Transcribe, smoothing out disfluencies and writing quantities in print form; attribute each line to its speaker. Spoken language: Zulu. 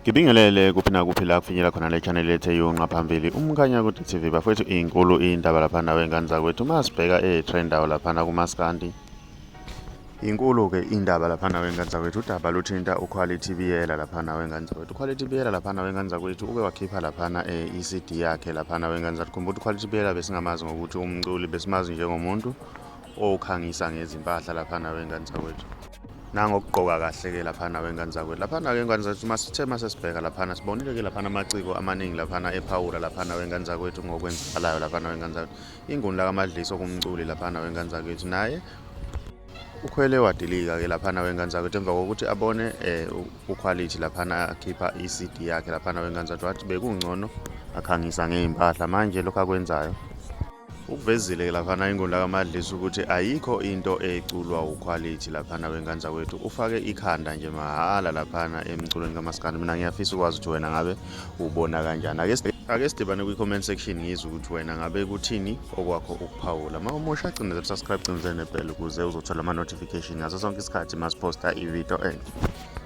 Speaker 1: Ngibingelele kuphi nakuphi la kufinyela khona le channel ethe yonqa phambili umkhanya kude TV bafowethu inkulu indaba lapha nawe ngane zakwethu uma sibheka e-trend awo laphana kumaskandi inkulu-ke indaba laphana wengane zakwethu udaba luthinta uQuality Biyela laphana wengane zakwethu uQuality Biyela laphana wengane zakwethu uke wakhipha laphana i-CD yakhe laphana wengane zakwethu khumbula ukuthi uQuality Biyela besingamazi ngokuthi umculi besimazi njengomuntu okhangisa ngezimpahla laphana wengane zakwethu nangokugqoka kahle-ke laphana wengane zakwethu laphana-ke ngane zakwethu masithe masesibheka laphana sibonile-ke laphana amaciko amaningi laphana ephawula laphana wengane zakwethu ngokwenzakalayo laphana wengane zakwethu inguni lakamadliso kumculi laphana wengane zakwethu naye ukhwele wadilika-ke laphana wengane zakwethu emva kokuthi abone um uQuality laphana akhipha i-CD yakhe laphana wengane zakwethu wathi bekungcono akhangisa ngey'mpahla manje lokhu akwenzayo Ukuvezile-ke laphana inkundla kaMadlisa ukuthi ayikho into eculwa uQuality laphana wengane zakwethu ufake ikhanda nje mahhala laphana emculweni kamaskandi. Mina ngiyafisa ukwazi ukuthi wena ngabe ubona kanjani. Ake sidibane kwi-comment section ngizwe ukuthi wena ngabe kuthini okwakho ukuphawula. Uma umusha cindezela subscribe cindezela nebell ukuze uzothola ama-notification ngaso sonke isikhathi masiphosta ividiyo entsha.